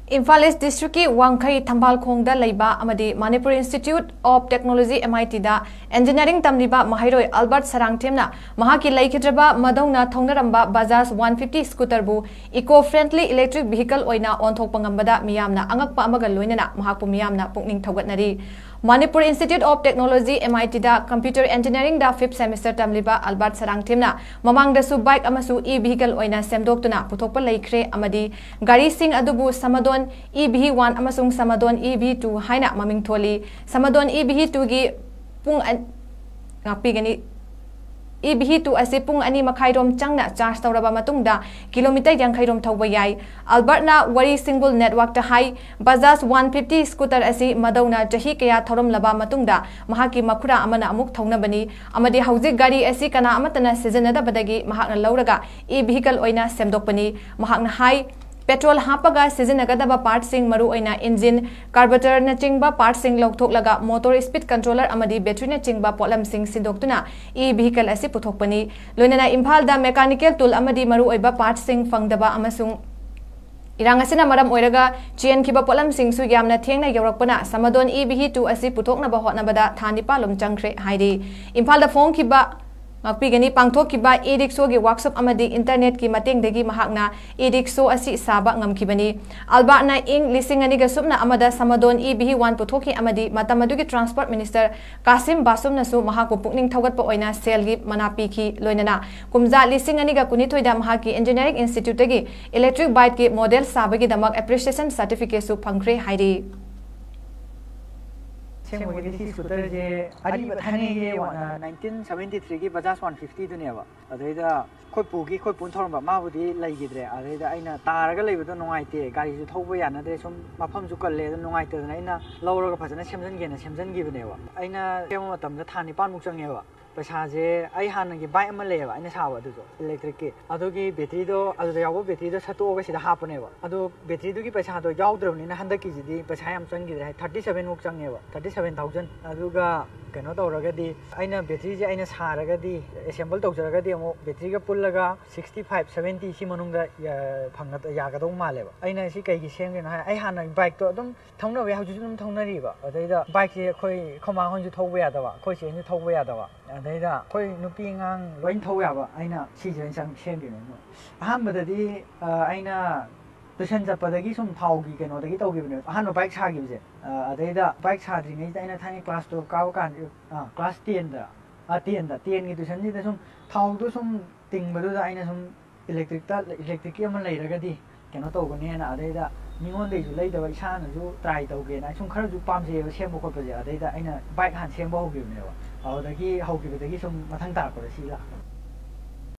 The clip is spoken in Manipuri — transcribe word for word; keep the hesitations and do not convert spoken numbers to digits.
ꯏꯝꯐꯥꯜ ꯏꯁ ꯗꯤꯁꯇ꯭ꯔꯤꯛꯀꯤ ꯋꯥꯡꯈꯩ ꯊꯝꯕꯥꯜꯈꯣꯡꯗ ꯂꯩꯕ ꯑꯃꯗꯤ Manipur institute of technology, MIT ꯗ ꯏꯟꯖꯤꯅꯤꯌꯥꯔꯤꯡ ꯇꯝꯂꯤꯕ ꯃꯍꯩꯔꯣꯏ ꯑꯜꯕꯔꯠ ꯁꯔꯥꯡꯊꯦꯝꯅ ꯃꯍꯥꯛꯀꯤ ꯂꯩꯈꯤꯗ꯭ꯔꯕ ꯃꯗꯧꯅ ꯊꯧꯅꯔꯝꯕ ꯕꯖꯥꯖ ꯋꯥꯟ ꯐꯤꯐꯇꯤ ꯁ꯭ꯀꯨꯇꯔꯕꯨ ꯏꯀꯣ ꯐ꯭ꯔꯦꯟꯗꯂꯤ ꯏꯂꯦꯛꯇ꯭ꯔꯤꯛ ꯚꯤꯍꯤꯀꯜ ꯑꯣꯏꯅ ꯑꯣꯟꯊꯣꯛꯄ ꯉꯝꯕꯗ ꯃꯤꯌꯥꯝꯅ ꯑꯉꯛꯄ ꯑꯃꯒ ꯂꯣꯏꯅꯅ ꯃꯍꯥꯛꯄꯨ ꯃꯤꯌꯥꯝꯅ ꯄꯨꯛꯅꯤꯡ ꯊꯧꯒꯠꯅꯔꯤ꯫ Manipur institute of technology, MIT ꯗ ꯀꯝꯄ꯭ꯌꯨꯇꯔ ꯏꯟꯖꯤꯅꯤꯌꯥꯔꯤꯡꯗ ꯐꯤꯐ ꯁꯦꯃꯤꯁꯇꯔ ꯇꯝꯂꯤꯕ ꯑꯜꯕꯔꯠ ꯁꯔꯥꯡꯊꯦꯝꯅ ꯃꯃꯥꯡꯗꯁꯨ ꯕꯥꯏꯛ ꯑꯃꯁꯨ ꯏ ꯚꯤꯍꯤꯀꯜ ꯑꯣꯏꯅ ꯁꯦꯝꯗꯣꯛꯇꯨꯅ ꯄꯨꯊꯣꯛꯄ ꯂꯩꯈ꯭ꯔꯦ ꯑꯃꯗꯤ ꯒꯥꯔꯤꯁꯤꯡ ꯑꯗꯨꯕꯨ ꯁꯃꯥꯗꯣꯟ ꯏ ꯚꯤ ꯋꯥꯟ ꯑꯃꯁꯨꯡ ꯁꯃꯥꯗꯣꯟ ꯏ ꯚꯤ ꯇꯨ ꯍꯥꯏꯅ ꯃꯃꯤꯡ ꯊꯣꯜꯂꯤ꯫ ꯁꯃꯥꯗꯣꯟ ꯏ ꯚꯤ ꯇꯨꯒꯤ ꯄꯨꯡ ꯑꯟ-, ꯉꯥꯛꯄꯤꯒꯅꯤ꯫ ꯏ ꯚꯤ ꯇꯨ ꯑꯁꯤ ꯄꯨꯡ ꯑꯅꯤ ꯃꯈꯥꯏꯔꯣꯝ ꯆꯪꯅ ꯆꯥꯔꯖ ꯇꯧꯔꯕ ꯃꯇꯨꯡꯗ ꯀꯤꯂꯣꯃꯤꯇꯔ ꯌꯥꯡꯈꯩꯔꯣꯝ ꯊꯧꯕ ꯌꯥꯏ꯫ ꯑꯜꯕꯔꯠꯅ ꯋꯥꯔꯤ ꯁꯤꯡꯕꯨꯜ ꯅꯦꯠꯋꯥꯔꯛꯇ ꯍꯥꯏ, ꯕꯖꯥꯖ ꯋꯥꯟ ꯐꯤꯐꯇꯤ ꯁ꯭ꯀꯨꯇꯔ ꯑꯁꯤ ꯃꯗꯧꯅ ꯆꯍꯤ ꯀꯌꯥ ꯊꯧꯔꯝꯂꯕ ꯃꯇꯨꯡꯗ ꯃꯍꯥꯛꯀꯤ ꯃꯈꯨꯔꯥ ꯑꯃꯅ ꯑꯃꯨꯛ ꯊꯧꯅꯕꯅꯤ ꯑꯃꯗꯤ ꯍꯧꯖꯤꯛ ꯒꯥꯔꯤ ꯑꯁꯤ ꯀꯅꯥ ꯑꯃꯠꯇꯅ ꯁꯤꯖꯤꯟꯅꯗꯕꯗꯒꯤ ꯃꯍꯥꯛꯅ ꯂꯧꯔꯒ ꯏ ꯚꯤꯍꯤꯀꯜ ꯑꯣꯏꯅ ꯁꯦꯝꯗꯣꯛꯄꯅꯤ꯫ ꯃꯍꯥꯛꯅ ꯍꯥꯏ, ꯄꯦꯇ꯭ꯔꯣꯜ ꯍꯥꯞꯄꯒ ꯁꯤꯖꯤꯟꯅꯒꯗꯕ ꯄꯥꯔꯠꯁꯤꯡ, ꯃꯔꯨꯑꯣꯏꯅ ꯏꯟꯖꯤꯟ, ꯀꯥꯔꯕꯨꯔꯦꯇꯔꯅꯆꯤꯡꯕ ꯄꯥꯔꯠꯁꯤꯡ ꯂꯧꯊꯣꯛꯂꯒ ꯃꯣꯇꯣꯔ ꯁ꯭ꯄꯤꯗ ꯀꯟꯇ꯭ꯔꯣꯂꯔ ꯑꯃꯗꯤ ꯕꯦꯇ꯭ꯔꯤꯅꯆꯤꯡꯕ ꯄꯣꯠꯂꯝꯁꯤꯡ ꯁꯤꯟꯗꯣꯛꯇꯨꯅ ꯏ ꯚꯤꯍꯤꯀꯜ ꯑꯁꯤ ꯄꯨꯊꯣꯛꯄꯅꯤ꯫ ꯂꯣꯏꯅꯅ ꯏꯝꯐꯥꯜꯗ ꯃꯦꯀꯥꯅꯤꯀꯦꯜ ꯇꯨꯜ ꯑꯃꯗꯤ ꯃꯔꯨꯑꯣꯏꯕ ꯄꯥꯔꯠꯁꯤꯡ ꯐꯪꯗꯕ ꯑꯃꯁꯨꯡ ꯏꯔꯥꯡ ꯑꯁꯤꯅ ꯃꯔꯝ ꯑꯣꯏꯔꯒ ꯆꯦꯟꯈꯤꯕ ꯄꯣꯠꯂꯝꯁꯤꯡꯁꯨ ꯌꯥꯝꯅ ꯊꯦꯡꯅ ꯌꯧꯔꯛꯄꯅ ꯁꯃꯥꯗꯣꯟ ꯏ ꯚꯤ ꯇꯨ ꯑꯁꯤ ꯄꯨꯊꯣꯛꯅꯕ ꯍꯣꯠꯅꯕꯗ ꯊꯥ ꯅꯤꯄꯥꯜ ꯂꯣꯝ ꯆꯪꯈ꯭ꯔꯦ ꯍꯥꯏꯔꯤ꯫ ꯏꯝꯐꯥꯜꯗ ꯐꯣꯡꯈꯤꯕ, ꯉꯥꯛꯄꯤꯒꯅꯤ, ꯄꯥꯡꯊꯣꯛꯈꯤꯕ ꯏ ꯔꯤꯛꯁꯣꯒꯤ ꯋꯥꯛꯁꯣꯞ ꯑꯃꯗꯤ ꯏꯟꯇꯔꯅꯦꯠꯀꯤ ꯃꯇꯦꯡꯗꯒꯤ ꯃꯍꯥꯛꯅ ꯏ ꯔꯤꯛꯁꯣ ꯑꯁꯤ ꯁꯥꯕ ꯉꯝꯈꯤꯕꯅꯤ꯫ ꯑꯜꯕꯥꯔꯠꯅ ꯏꯪ ꯂꯤꯁꯤꯡ ꯑꯅꯤꯒ ꯁꯨꯞꯅ ꯑꯃꯗ ꯁꯃꯥꯗꯣꯟ ꯏ ꯚꯤ ꯋꯥꯟ ꯄꯨꯊꯣꯛꯈꯤ ꯑꯃꯗꯤ ꯃꯇꯝ ꯑꯗꯨꯒꯤ ꯇ꯭ꯔꯥꯟꯁꯄꯣꯔꯠ ꯃꯤꯅꯤꯁꯇꯔ ꯀꯥꯁꯤꯝ ꯕꯥꯁꯨꯝꯅꯁꯨ ꯃꯍꯥꯛꯄꯨ ꯄꯨꯛꯅꯤꯡ ꯊꯧꯒꯠꯄ ꯑꯣꯏꯅ ꯁꯦꯜꯒꯤ ꯃꯅꯥ ꯄꯤꯈꯤ꯫ ꯂꯣꯏꯅꯅ ꯀꯨꯝꯖꯥ ꯂꯤꯁꯤꯡ ꯑꯅꯤꯒ ꯀꯨꯟꯅꯤꯊꯣꯏꯗ ꯃꯍꯥꯛꯀꯤ ꯏꯟꯖꯤꯅꯤꯌꯥꯔꯤꯡ ꯏꯟꯁꯇꯤꯇ꯭ꯌꯨꯠꯇꯒꯤ ꯏꯂꯦꯛꯇ꯭ꯔꯤꯛ ꯕꯥꯏꯛꯀꯤ ꯃꯣꯗꯦꯜ ꯁꯥꯕꯒꯤꯗꯃꯛ ꯑꯦꯄ꯭ꯔꯤꯁꯤꯌꯦꯁꯟ ꯁꯥꯔꯇꯤꯐꯤꯀꯦꯠꯁꯨ ꯐꯪꯈ꯭ꯔꯦ ꯍꯥꯏꯔꯤ꯫ ꯑꯁꯦꯡꯕꯒꯤꯗꯤ ꯁꯤ ꯁ꯭ꯀꯨꯇꯔꯁꯦ ꯑꯔꯤꯕ ꯊꯥꯏꯅꯒꯤ, ꯑ, ꯅꯥꯏꯟꯇꯤꯟ ꯁꯚꯦꯟꯇꯤ ꯊ꯭ꯔꯤꯒꯤ ꯕꯖꯥꯖ ꯋꯥꯟ ꯐꯤꯐꯇꯤꯗꯨꯅꯦꯕ꯫ ꯑꯗꯩꯗ ꯑꯩꯈꯣꯏ ꯄꯨꯒꯤ, ꯑꯩꯈꯣꯏ ꯄꯨꯅ ꯊꯧꯔꯝꯕ, ꯃꯥꯕꯨꯗꯤ ꯂꯩꯈꯤꯗ꯭ꯔꯦ꯫ ꯑꯗꯩꯗ ꯑꯩꯅ ꯇꯥꯔꯒ ꯂꯩꯕꯗꯣ ꯅꯨꯡꯉꯥꯏꯇꯦ, ꯒꯥꯔꯤꯁꯨ ꯊꯧꯕ ꯌꯥꯅꯗ꯭ꯔꯦ, ꯁꯨꯝ ꯃꯐꯝꯁꯨ ꯀꯜꯂꯦ, ꯑꯗꯨ ꯅꯨꯡꯉꯥꯏꯇꯗꯅ ꯑꯩꯅ ꯂꯧꯔꯒ ꯐꯖꯅ ꯁꯦꯝꯖꯤꯟꯒꯦꯅ ꯁꯦꯝꯖꯤꯟꯈꯤꯕꯅꯦꯕ꯫ ꯑꯩꯅ ꯁꯦꯝꯕ ꯃꯇꯝꯗ ꯊꯥ ꯅꯤꯄꯥꯟꯃꯨꯛ ꯆꯪꯉꯦꯕ꯫ ꯄꯩꯁꯥꯁꯦ ꯑꯩ ꯍꯥꯟꯅꯒꯤ ꯕꯥꯏꯛ ꯑꯃ ꯂꯩꯌꯦꯕ, ꯑꯩꯅ ꯁꯥꯕ, ꯑꯗꯨꯁꯨ ꯏꯂꯦꯛꯇ꯭ꯔꯤꯛꯀꯤ꯫ ꯑꯗꯨꯒꯤ ꯕꯦꯇ꯭ꯔꯤꯗꯣ, ꯑꯗꯨꯗ ꯌꯥꯎꯕ ꯕꯦꯇ꯭ꯔꯤꯗꯣ ꯁꯠꯇꯣꯛꯑꯒ ꯁꯤꯗ ꯍꯥꯞꯄꯅꯦꯕ꯫ ꯑꯗꯣ ꯕꯦꯇ꯭ꯔꯤꯗꯨꯒꯤ ꯄꯩꯁꯥꯗꯣ ꯌꯥꯎꯗ꯭ꯔꯕꯅꯤꯅ ꯍꯟꯗꯛꯀꯤꯁꯤꯗꯤ ꯄꯩꯁꯥ ꯌꯥꯝ ꯆꯪꯈꯤꯗ꯭ꯔꯦ ꯍꯥꯏ, ꯊꯥꯔꯇꯤ ꯁꯕꯦꯟꯃꯨꯛ ꯆꯪꯉꯦꯕ, ꯊꯥꯔꯇꯤ ꯁꯕꯦꯟ ꯊꯥꯎꯖꯟ꯫ ꯑꯗꯨꯒ ꯀꯩꯅꯣ ꯇꯧꯔꯒꯗꯤ, ꯑꯩꯅ ꯕꯦꯇ꯭ꯔꯤꯁꯦ ꯑꯩꯅ ꯁꯥꯔꯒꯗꯤ, ꯑꯦꯁꯦꯝꯕꯜ ꯇꯧꯖꯔꯒꯗꯤ ꯑꯃꯨꯛ ꯕꯦꯇ꯭ꯔꯤꯒ ꯄꯨꯜꯂꯒ ꯁꯤꯛꯁꯇꯤ ꯐꯥꯏꯚ, ꯁꯕꯦꯟꯇꯤ ꯁꯤ ꯃꯅꯨꯡꯗ ꯌꯥ-, ꯐꯪꯒ-, ꯌꯥꯒꯗꯧ ꯃꯥꯜꯂꯦꯕ꯫ ꯑꯩꯅ ꯁꯤ ꯀꯩꯒꯤ ꯁꯦꯝꯒꯦꯅꯣ ꯍꯥꯏ, ꯑꯩ ꯍꯥꯟꯅ ꯕꯥꯏꯛꯇꯣ ꯑꯗꯨꯝ ꯊꯧꯅꯕ ꯌꯥꯏ, ꯍꯧꯖꯤꯛꯁꯨ ꯑꯗꯨꯝ ꯊꯧꯅꯔꯤꯕ꯫ ꯑꯗꯩꯗ ꯕꯥꯏꯛꯁꯦ ꯑꯩꯈꯣꯏ, ꯑꯩꯈꯣꯏ ꯃꯥ ꯍꯣꯏꯅꯁꯨ ꯊꯧꯕ ꯌꯥꯗꯕ, ꯑꯩꯈꯣꯏ ꯆꯦ ꯍꯣꯏꯅꯁꯨ ꯊꯧꯕ ꯌꯥꯗꯕ꯫ ꯑꯗꯩꯗ ꯑꯩꯈꯣꯏ ꯅꯨꯄꯤ ꯑꯉꯥꯡ ꯂꯣꯏ ꯊꯧ ꯌꯥꯕ, ꯑꯩꯅ ꯁꯤꯁꯦ ꯑꯣꯏꯅ ꯆꯪ-, ꯁꯦꯝꯈꯤꯕꯅꯦ꯫ ꯑꯍꯥꯟꯕꯗꯗꯤ, ꯑ, ꯑꯩꯅ ꯇꯨꯏꯁꯟ ꯆꯠꯄꯗꯒꯤ ꯁꯨꯝ ꯊꯥꯎꯒꯤ ꯀꯩꯅꯣꯗꯒꯤ ꯇꯧꯈꯤꯕꯅꯦꯕ, ꯑꯍꯥꯟꯕ ꯕꯥꯏꯛ ꯁꯥꯈꯤꯕꯁꯦ꯫ ꯑ, ꯑꯗꯩꯗ ꯕꯥꯏꯛ ꯁꯥꯗ꯭ꯔꯤꯉꯩꯗ ꯑꯩꯅ ꯊꯥꯏꯅ ꯀ꯭ꯂꯥꯁ ꯇꯨꯌꯦꯜꯞ ꯀꯥꯕ ꯀꯥꯟꯗ, ꯑ, ꯀ꯭ꯂꯥꯁ ꯇꯦꯟꯗ, ꯑ, ꯇꯦꯟꯗ, ꯇꯦꯟꯒꯤ ꯇꯨꯏꯁꯟꯁꯤꯗ ꯁꯨꯝ ꯊꯥꯎꯗꯣ ꯁꯨꯝ ꯇꯤꯡꯕꯗꯨꯗ ꯑꯩꯅ ꯁꯨꯝ ꯏꯂꯦꯛꯇ꯭ꯔꯤꯛꯇ, ꯏꯂꯦꯛꯇ꯭ꯔꯤꯛꯀꯤ ꯑꯃ ꯂꯩꯔꯒꯗꯤ ꯀꯩꯅꯣ ꯇꯧꯒꯅꯦꯅ, ꯑꯗꯩꯗ ꯃꯤꯉꯣꯟꯗꯩꯁꯨ ꯂꯩꯗꯕ, ꯏꯁꯥꯅꯁꯨ ꯇ꯭ꯔꯥꯏ ꯇꯧꯒꯦꯅ꯫ ꯑꯩ ꯁꯨꯝ ꯈꯔꯁꯨ ꯄꯥꯝꯖꯩꯌꯦꯕ ꯁꯦꯝꯕ ꯈꯣꯠꯄꯁꯦ꯫ ꯑꯗꯩꯗ ꯑꯩꯅ ꯕꯥꯏꯛ ꯍꯥꯟꯅ ꯁꯦꯝꯕ ꯍꯧꯈꯤꯕꯅꯦꯕ꯫ ꯑꯗꯨꯗꯒꯤ ꯍꯧꯈꯤꯕꯗꯒꯤ ꯁꯨꯝ ꯃꯊꯪ ꯇꯥꯔꯛꯄꯗ ꯁꯤ ꯂꯥꯛꯄꯅꯦ꯫